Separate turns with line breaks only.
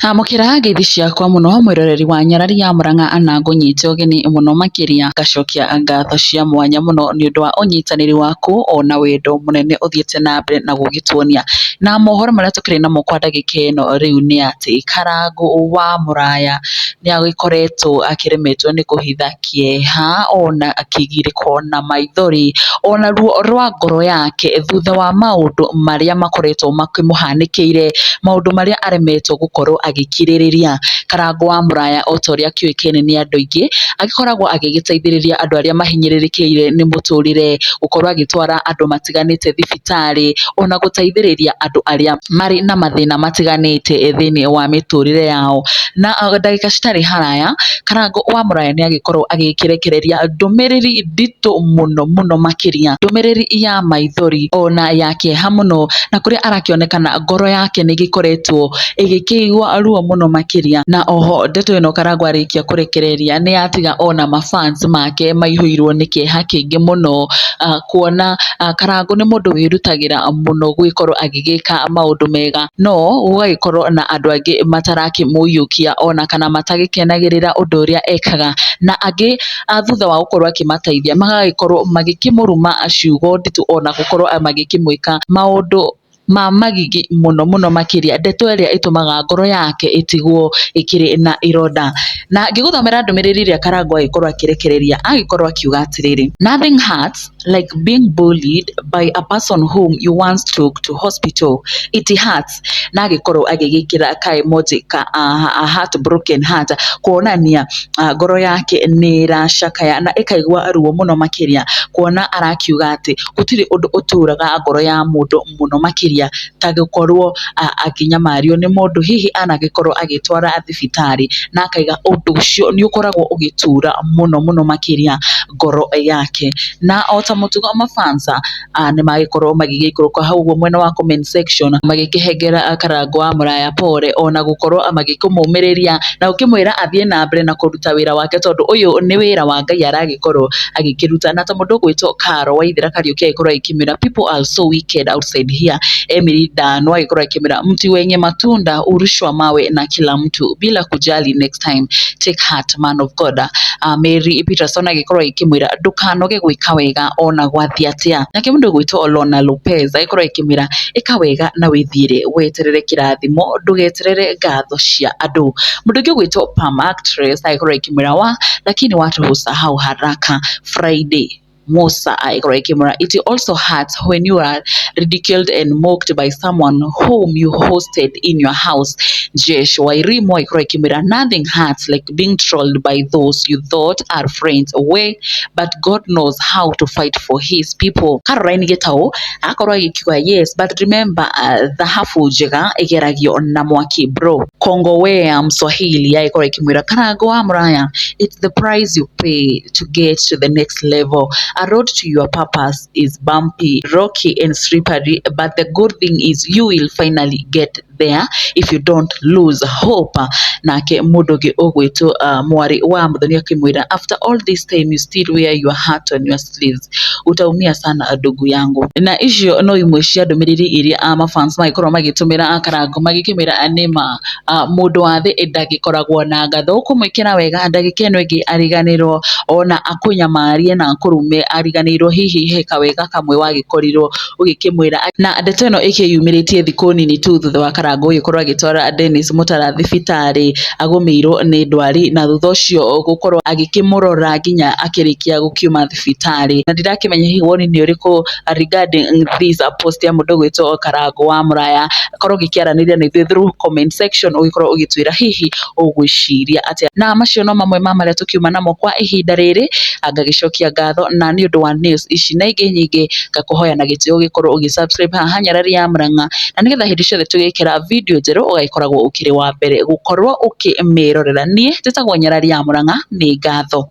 Amũkĩra ngeithi ciakwa mũno mwĩroreri wa Nyarari ya Mũrang'a na ngũnyite ũgeni mũno makĩria, ngacokia ngatho cia mwanya mũno nĩ ũndũ wa ũnyitanĩri waku ona wendo mũnene ũthiĩte na mbere na gũgĩtuonia. Na mohoro marĩa tũkĩrĩ namo kwa ndagĩka ĩno rĩu nĩ atĩ, Karangũ wa Mũraya nĩ agĩkoretwo akĩremetwo nĩ kũhitha kĩeha ona kĩgirĩko na maithori ona ruo rwa ngoro yake thutha wa maũndũ marĩa makoretwo makĩmũhanĩkĩire, maũndũ marĩa aremetwo gũkorwo agĩkirĩrĩria. Karangũ wa Mũraya o ta ũrĩa kĩũĩkaine nĩ andũ aingĩ, agĩkoragwo agĩgĩteithĩrĩria andũ arĩa mahinyĩrĩrĩkĩire nĩ mũtũrĩre, gũkorwo agĩtwara andũ matiganĩte thibitarĩ, ona gũteithĩrĩria andũ arĩa marĩ na mathĩna matiganĩte thĩiniĩ wa mĩtũrĩre yao. Na ndagĩka citarĩ haraya, Karangũ wa Mũraya nĩ agĩkorwo agĩkĩrekereria ndũmĩrĩri nditũ mũno mũno makĩria, ndũmĩrĩri ya maithori ona ya kĩeha mũno, na kũrĩa arakĩonekana ngoro yake nĩ ĩgĩkoretwo ĩgĩkĩigua ruo mũno makĩria. Na oho ndeto ĩno Karangũ arĩkia kũrekereria nĩ yatiga ona ma fans make maihũirwo nĩ kĩeha kĩingĩ mũno, kuona Karangũ nĩ mũndũ wĩrutagĩra mũno gũgĩkorwo agĩgĩka maũndũ mega, no gũgagĩkorwo na andũ angĩ matarakĩmũiyũkia ona kana matagĩkenagĩrĩra ũndũ ũrĩa ekaga, na angĩ thutha wa gũkorwo akĩmateithia magagĩkorwo magĩkĩmũruma ciugo nditũ ona gũkorwo magĩkĩmwĩka maũndũ ma magigi mũno mũno makĩria, ndeto ĩrĩa ĩtũmaga ngoro yake ĩtigwo ĩkĩrĩ na ironda. Na ngĩgũthomera ndũmĩrĩri ĩrĩa Karangũ agĩkorwo akĩrekereria, agĩkorwo akiuga atĩrĩrĩ, "Nothing hurts like being bullied by a person whom you once took to hospital. It hurts." Na agĩkorwo agĩgĩkĩra ka emoji ka a heart broken heart, kuonania ngoro yake nĩ ĩracakaya na ĩkaigua ruo mũno makĩria, kuona arakiuga atĩ gũtirĩ ũndũ ũturaga ngoro ya mũndũ mũno makĩria ta gũkorwo akĩnyamario nĩ mũndũ hihi anagĩkorwo agĩtwara thibitarĩ, na akaiga ũndũ ũcio nĩ ũkoragwo ũgĩtura mũno mũno makĩria ngoro yake. Na o ta mũtugo mafans nĩ magĩkorwo magĩgĩikũrũka hau ũguo mwena wa comment section magĩkĩhengera Karangũ wa Mũraya pore ona gũkorwo magĩkĩmũmĩrĩria na gũkĩmwĩra athiĩ na mbere na kũruta wĩra wake tondũ ũyũ nĩ wĩra wa Ngai aragĩkorwo agĩkĩruta. Na ta mũndũ ũgwĩtwo Caro Waithera Kariũki agĩkorwo agĩkĩmwĩra, "People are so wicked outside here." Emily Ndano agĩkorwo akĩmwĩra, "Mti wenye matunda hurushwa mawe na kila mtu bila kujali, next time take heart, man of God." Mary Peterson agĩkorwo agĩkĩmwĩra, "Ndũkanoge gwĩka wega ona gwathiĩ atĩa." Nake mũndũ ũgwĩtwo Lorna Lopez agĩkorwo agĩkĩmwĩra, "Ĩka wega na wĩthiĩre weterere kĩrathimo, ndũgeterere ngatho cia andũ." Mũndũ ũngĩ ũgwĩtwo Pam Actress agĩkorwo akĩmwĩra, "Wa lakini watu husahau haraka." Friday Musa agĩkorwo akĩmwĩra, "It also hurts when you are ridiculed and mocked by someone whom you hosted in your house." Jesh Wairimu agĩkorwo akĩmwĩra, "Nothing hurts like being trolled by those you thought are friends way, but God knows how to fight for his people." Caroline Gitau agakorwo agĩkiuga, "Yes, but remember, thahabu njega ĩgeragio na mwaki, bro." Kongowea Mswahili agĩkorwo akĩmwĩra Karangũ wa Mũraya, "It's the price you pay to get to the next level. A road to your purpose is bumpy, rocky and slippery, but the good thing is you will finally get there if you don't lose hope." Nake mũndũ ũngĩ ũgwĩtwo mwarĩ wa Mũthoni akĩmwĩra, "After all this time you still wear your heart on your sleeves, utaumia sana, ndugu yangu." Na icio no imwe cia ndũmĩrĩri iria mafans magĩkorwo magĩtũmĩra Karangũ magĩkĩmwĩra nĩma mũndũ wa thĩ ndagĩkoragwo na ngatho, ũkũmwĩkĩra wega ndagĩka ĩno ĩngĩ ariganĩrwo ona akũnyamarie na akũrume ariganĩirwo hihi he kawega kamwe wagĩkorirwo ũgĩkĩmwĩra. Na ndeto ĩno ĩkĩyumĩrĩtie thikũ nini tu thutha wa Karangũ gũgĩkorwo agĩtwara Dennis Mũtara thibitarĩ agũmĩirwo nĩ ndwari, na thutha ũcio gũkorwo agĩkĩmũrora nginya akĩrĩkia gũkiuma thibitarĩ. Na ndirakĩmenya hihi woni nĩ ũrĩkũ regarding this post ya mũndũ ũgwĩtwo Karangũ wa Mũraya. Korwo ũgĩkĩaranĩria na ithuĩ through comment section, ũgĩkorwo ũgĩtwĩra hihi ũgwĩciria atĩa. Na macio no mamwe ma marĩa tũkiuma namo kwa ihinda rĩrĩ. Ngagĩcokia ngatho na nĩ ũndũ wa news ici na ingĩ nyingĩ, ngakũhoya na gĩtĩo ũgĩkorwo ũgĩ subscribe haha Nyarari ya Mũrang'a, na nĩgetha hĩndĩ ciothe tũgĩkĩra video njerũ ũgagĩkoragwo ũkĩrĩ wa mbere gũkorwo ũkĩmĩrorera. Niĩ njĩtagwo Nyarari ya Mũrang'a, nĩ ngatho.